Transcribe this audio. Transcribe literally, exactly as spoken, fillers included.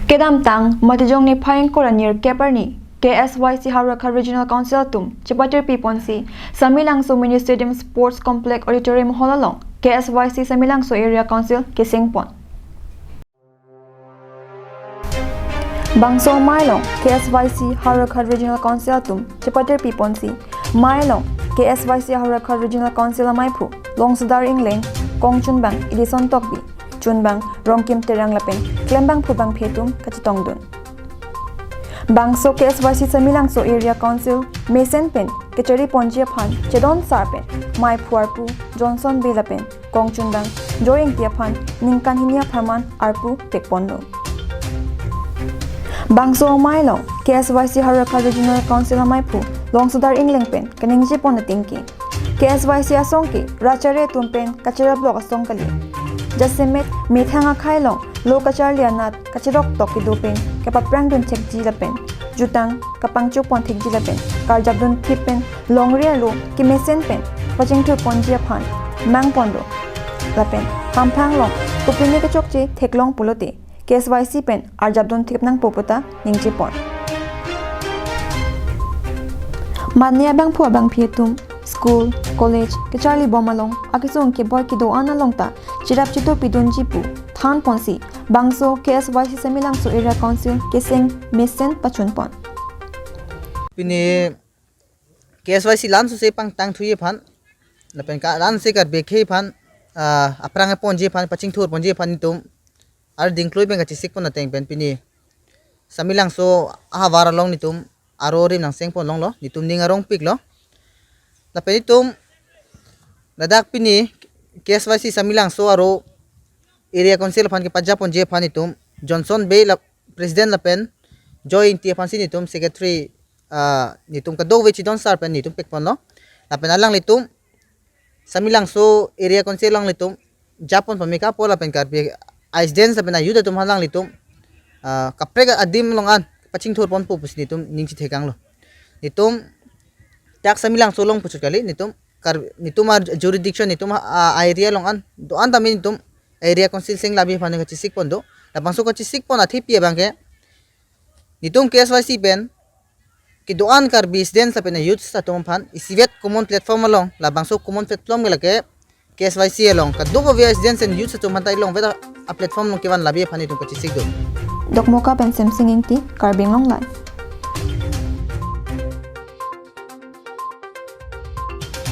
Kedamtang Matijong niphai ingkoi ra nirkep arni K S Y C Howraghat Regional Council atum chepatirpi ponsi Samelangso Mini Stadium Sports Complex Auditorium Hall along K S Y C Samelangso Area Council keseng pon. Bangso amei along K S Y C Howraghat Regional Council atum chepatirpi ponsi amei along K S Y C Howraghat Regional Council ameiphu Longsodar Engleng, kongchunbang Edison Tokbi, chunbang Rongkim Terang lapen klembangphu bangphi atum kachetongdun. Bangso K S Y C Samelangso Area Council mesen pen kechari ponji aphan chedon sar pen meiphu arpu Johnson Bey lapen kongchunbang Joy Ingti aphan ningkan hini apharman arpu pekponlo. Bangso amei along K S Y C Howraghat Regional Council ameiphu Longsodar Engleng pen kaningje pon atengke, K S Y C asong ke rachari atum pen kacherap lok asong kali. Jasemet methang akhei along lo kacharli anat kachedoktok kedo pen kapaphrangdun thekji lapen jutang kapangcho pon thekji lapen karjapdun thip pen longri arlo kemesen pen pachingthur ponji aphan mang ponlo lapen hamphang along kopine kechokche theklong pulote K S Y C pen arjapdun thip nangpo pu ta ningje pon. Mane abangphu abangphi atum school, college kacharli bom along akesung keboi kedo-an along ta cherap cheto pidunji pu than ponsi bangso K S Y C Samelangso Area Council keseng mesen pachun pon. Pini K S Y C lamso se pangtang thuji aphan lapen ka lamso Karbi akhei aphan, ah, aphrang ponji aphan, pachingthur ponji aphan netum arding klui pen kachesik pon ateng pen pini Samelangso ahavar along netum aro rim nangseng pon longlo, netum ning arongpiklo. Lapen netum ladak pini K S Y C Samelangso aro Area Council aphan kepajap ponji aphan netum Johnson Bey la President lapen Joy Ingti aphansi netum Secretary, ah, netum kadokave chedon sar pen netum pekponlo. Lapen alanglitum Samelangso Area Council alanglitum japon pameka po lapen Karbi a-students lapen a-youth atum alanglitum, ah, kaprek adim along an pachingthur ponpo pusi netum ning chethekanglo. Netum dak Samelangso along puchot kali, netum Kar netum a-jurisdiction, netum a-area along an do-an tame netum Area Council seng labi aphan kachesik pon do. Labangso kachesik pon athepi abangke netum K S Y C pen kedo-an Karbi students lapen youths atum aphan isivet common platform along, labangso common platform ke lake K S Y C along kadokave students and youths atum aphan ta ilongvet a-platform along kevan labi aphan netum kachesik do. Dokmoka pen Semsing Ingti, Karbi Anglong Live.